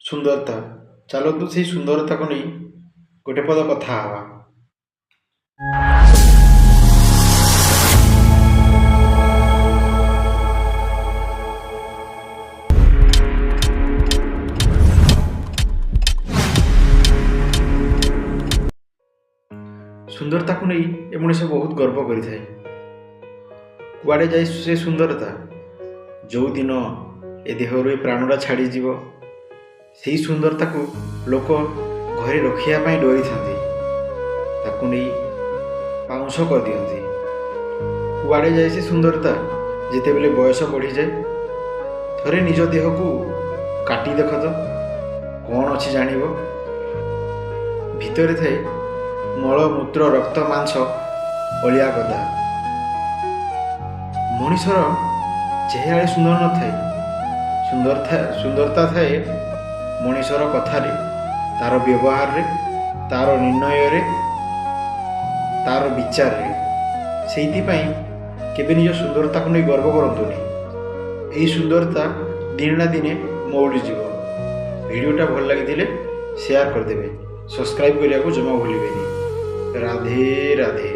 ସୁନ୍ଦରତା। ଚାଲନ୍ତୁ ସେଇ ସୁନ୍ଦରତାକୁ ନେଇ ଗୋଟେ ପଦ କଥା ହେବା। ସୁନ୍ଦରତାକୁ ନେଇ ଏ ମଣିଷ ବହୁତ ଗର୍ବ କରିଥାଏ। କୁଆଡ଼େ ଯାଏ ସେ ସୁନ୍ଦରତା? ଯେଉଁଦିନ ଏ ଦେହରୁ ଏ ପ୍ରାଣଟା ଛାଡ଼ିଯିବ, ସେଇ ସୁନ୍ଦରତାକୁ ଲୋକ ଘରେ ରଖିବା ପାଇଁ ଡରିଥାନ୍ତି, ତାକୁ ନେଇ ପାଉଁଶ କରିଦିଅନ୍ତି। କୁଆଡ଼େ ଯାଏ ସେ ସୁନ୍ଦରତା ଯେତେବେଳେ ବୟସ ବଢ଼ିଯାଏ? ଥରେ ନିଜ ଦେହକୁ କାଟି ଦେଖ ତ, କ'ଣ ଅଛି ଜାଣିବ। ଭିତରେ ଥାଏ ମଳମୂତ୍ର, ରକ୍ତ, ମାଂସ, ଅଳିଆ ଗଦା। ମଣିଷର ଚେହେରାରେ ସୁନ୍ଦର ନଥାଏ, ସୁନ୍ଦରତା ଥାଏ ମଣିଷର କଥାରେ, ତାର ବ୍ୟବହାରରେ, ତାର ନିର୍ଣ୍ଣୟରେ, ତାର ବିଚାରରେ। ସେଇଥିପାଇଁ କେବେ ନିଜ ସୁନ୍ଦରତାକୁ ନେଇ ଗର୍ବ କରନ୍ତୁନି। ଏହି ସୁନ୍ଦରତା ଦିନେ ନା ଦିନେ ମଉଳିଯିବ। ଭିଡ଼ିଓଟା ଭଲ ଲାଗିଥିଲେ ସେୟାର କରିଦେବେ, ସବସ୍କ୍ରାଇବ୍ କରିବାକୁ ଜମା ଭୁଲିବେନି। ରାଧେ ରାଧେ।